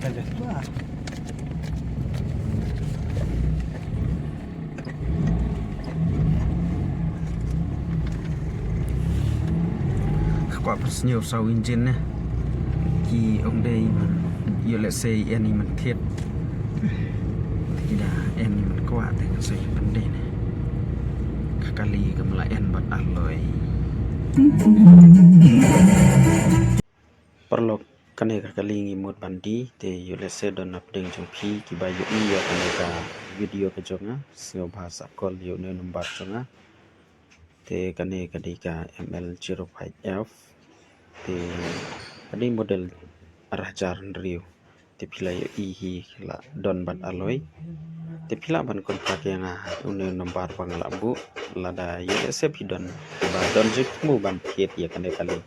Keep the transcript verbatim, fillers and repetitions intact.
Kwah pynsniew saw injin ne. Ki ong dei man, ïoh lehse en i man thied. Ki da en i man kwah te kan sa i pyndei ne. Ka kali kam la en bad alloy. Paralok, kane ka kali ngi mut ban die, te ïoh lehse don na pdeng jong phi kiba ïohi ïa kane ka video ka jong nga, sngewbha sa call ïa une u number jong nga. Te kane ka dei ka M L zero five F. Te ka dei model ar hajar hynriew. Te phi la ïohi hi la don bad alloy. Te phi lah ban contact ïa nga ha une u number ba nga la buh. Lada ïoh lehse phi don, ba don jingthmu ban thied ïa kane kali.